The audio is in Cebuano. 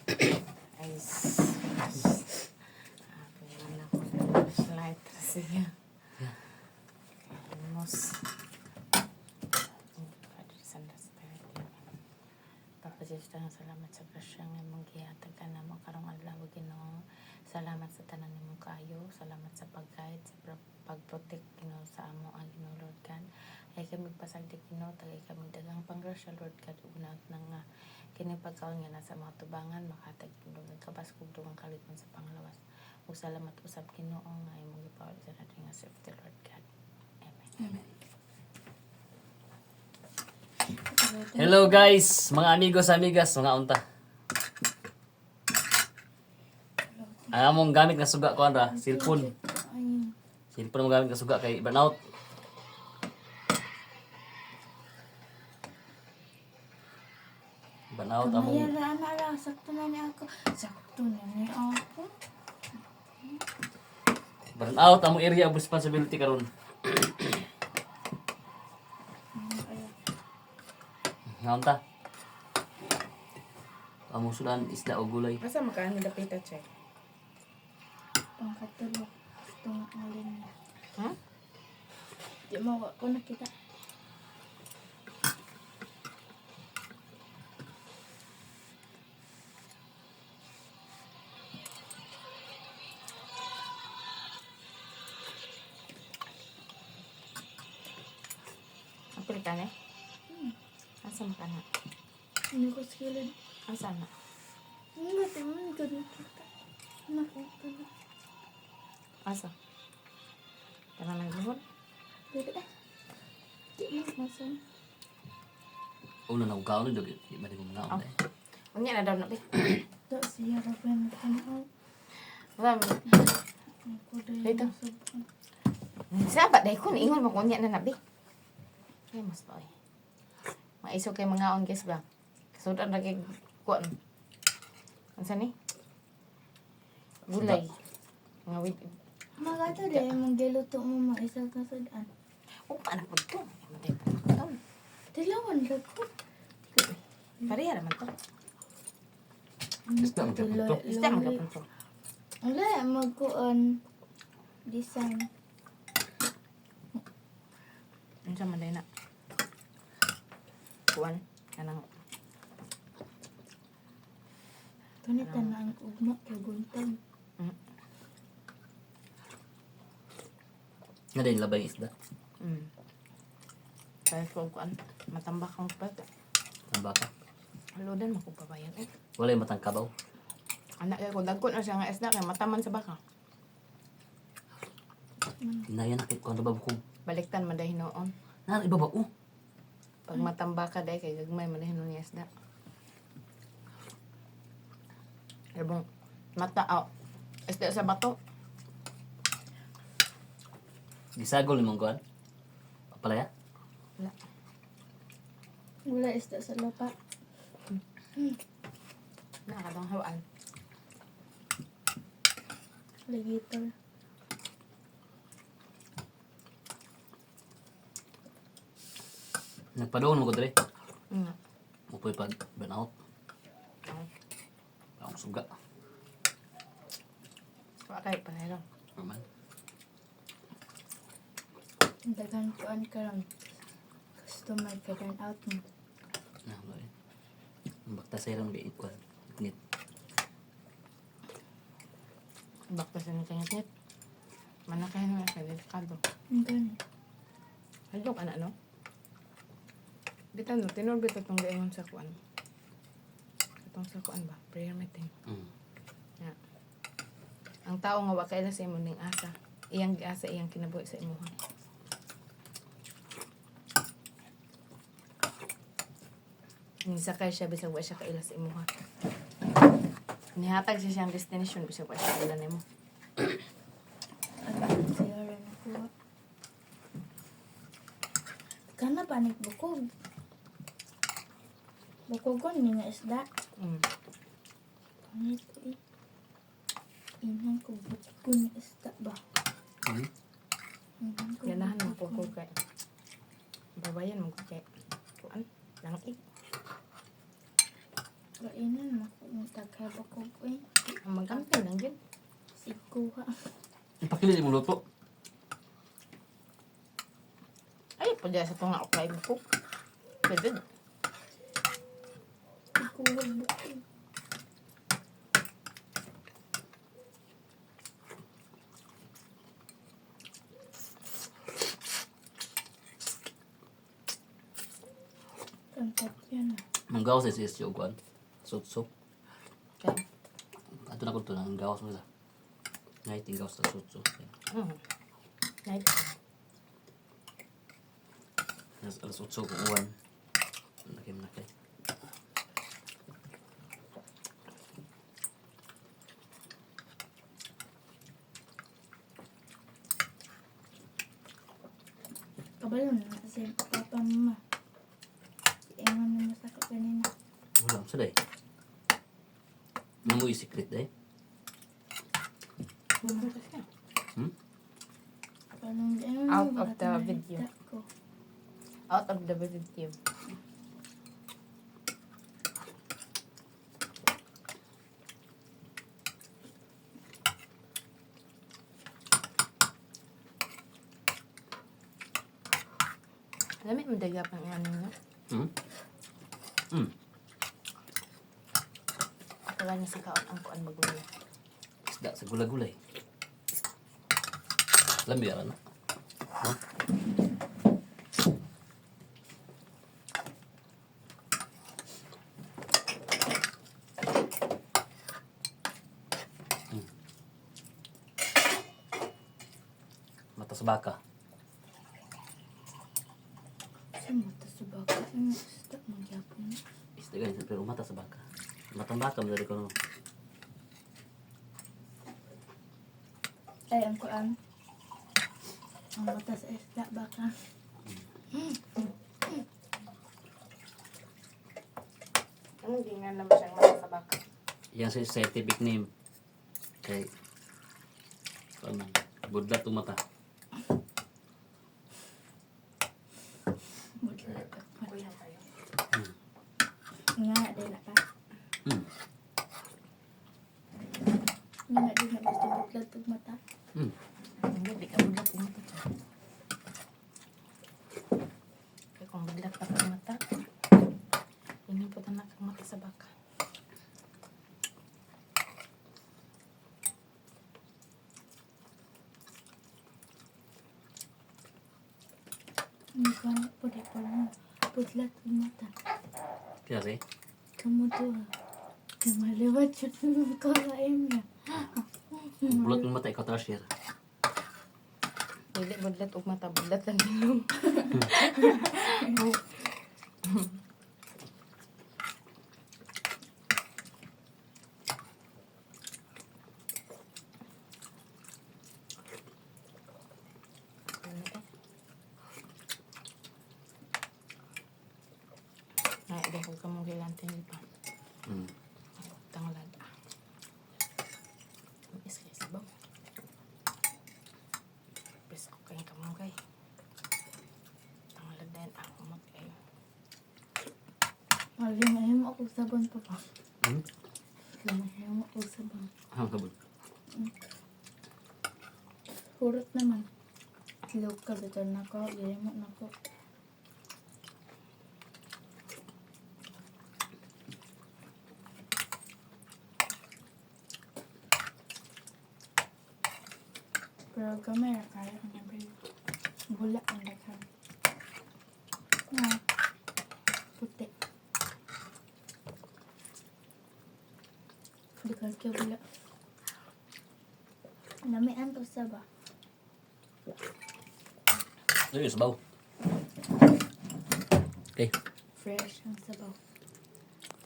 Ay, na ko flashlight siya. Almost. Father, Son, and Spirit. Amen. Papa Jesus, daghang salamat sa grasya nga imong gihatag kanamo karong adlaw, Ginoo. Salamat sa tanan nimong kaayo, salamat sa pag-guide, sa pag-protect, Ginoo, sa amo ang Ginoo, Lord God. Ay kami pasagdi, Ginoo, tagay kami daghang panggrasya, Lord God, ug na nga kini pagkaon nga nasa mga tubangan makatag dugang kabaskog, dugang kalig-on sa panglawas. Ug salamat usab, Ginoo, nga imong gipauli sa natin nga safety, Lord God. Amen. Amen. Hello guys, mga amigos, amigas, mga unta. Ang among gamit nga suga kuan ra, cellphone. Ayun. Cellphone mo gamit nga suga kay burnout. Burnout among Kamaya ra na ra, sakto na ni ako. Sakto na ni ako. Burnout among area of responsibility karon. Ayun. Nga unta. Among sudan isda o gulay. Asa makaan dapita check? Pangkatulo. Tunga nga linya. Ha? Di mo ko nakita. Apil ka ni? Asa makaan na? Hindi ko skilled. Asa na? Hindi, di mo ko nakita. Nakita na. Asa? Tara lang gihon. Dili eh. Di mo masan. Una na kaon dog, di ba di ko mga unta. Unya na daw na bi. Da siya ra pa na tanaw. Wala. Ako dahil Dito. nasubaan. Sa ba dai ko niingon mo kunya na nabi. Ay mas pa oy. Maiso kay mga on guys ba. Kasudan ra kay kuan. Unsa ni? Gulay. Nga with Magato dahil mong giluto mo maisa ka sudan. Upa na pud to. Matay pa to. Dilawan ra ko. Pareha raman to. Isda man gyud to. Isda man gapon to. Wala, magkuan design. Unsa man day na? Kuan kanang Kani tanang ugma kay buntag. Nga din labay isda. Kaya ko kuan matambak ang pet. Ang baka. Halodan mo ko pabayan eh. Wala yung matang kabaw. Anak kay ko dagko na siya nga isda kay mataman sa baka. Inaya na kay kuan ba ko. Baliktan man dahil noon. Na iba ba oh. Pag matamba ka dahil kay gagmay man dahil noon isda. Ibong mata aw. Isda sa bato. Gisagol ni mong kuan. Palaya. Wala. Wala isda sa lapa. Nakatong hawaan. Alligator. Nagpadoon mo ko dire. Nga. Upoy pag burnout. Oh. Ang suga. Wa kay panayro. Naman. Daghan kuan karon. Customer kay run out mo. Na wala. Eh. Ang bakta sa ilang di kuan. Nit. Bakta sa nitengit-ngit. Manakahin mo kay delikado. Ang gani. Hadlok ana no. Bitan no tinur bitaw tong gaingon sa kuan. Katong sa kuan ba? Prayer meeting. Nga. Ang tao nga wa kaila sa imo ning asa. Iyang giasa iyang kinabuhi sa imuha. Nisakay siya bisag wa siya kaila sa imuha. Nihatag siya siyang destination bisag wa siya kaila nimo. At siya ra nakuha. Kana panik bukog. Bukogon ni nga isda. Pangit ko eh. Inhan ko bukog ni isda ba. Inhan ko Ganahan mo po bukog. ko kay babayan mo ko kay kuan langig. Kainan mo ko eh. Ang magantay lang yun. Sikuha. Ipakilala mo luto. Ay, pwede sa itong okra ko. Pwede. Sikuha buko. Kantat yan ah. Ang gawas ay si SG Uguan. Sutso. Okay. Ato na ko ito na. Ang gawas mo sa. Ngayon, ang gawas sa sutso. Night. Alas 8 ko uwan. Laki mo na kay. Kabalo na si papa mama. Ingon na mo sa kanina. Wala, sa day. Ano mo yung secret day? Hmm? Parang ingon Out mo of baka the nakita video. ko. Out of the video. Lamit mo daga pang ano nyo. Hmm? Hmm. Wala na sa kaon ang kuan magulo. Isda sa gulay-gulay. Alam mo yan, ano? No? Mata sa baka. Sa mata sa baka. Ano isda magyapon na. Isda ganyan, pero mata sa baka. Matang baka, madali ko no. Ay, ang kuan. Ang mata sa isda baka. Anong gingan naman siyang mata sa baka? Yan sa scientific name. Kay ano, budlat ang mata. Budlat ang mata. Kuya kayo. Nga di na ka. Nga di na basta budlat ang mata. Hindi, di ka budlat ang mata. Tiyan. Kaya kung budlat pa kang mata, yun yung na kang mata sa baka. Hindi ko na po di po na. Budlat ang mata. Kaya si? Kamu to. Kamaliwat siya ng kakain niya. Bulat ng mata, ikaw tara share. Dili budlat ug mata, budlat lang ilong. Ano to? Ay, dahil ka mong gilantin pa. Tanglad. Is kay sabaw. Pis ako kayong kamunggay. Tanglad na yan ako mag kayo. Maling mo ako sabon pa pa. Hmm? Lamay mo ako sabon. Ang kabul. Hurot naman. Itlog ka, bitar na ko. Gilimo na ko. Pero gamay ra kaya ko niya bro. Bula ang daghan. Na puti. Daghan kay bula. Lamian to sa ba? Ano yung sabaw? Okay. Fresh ang sabaw.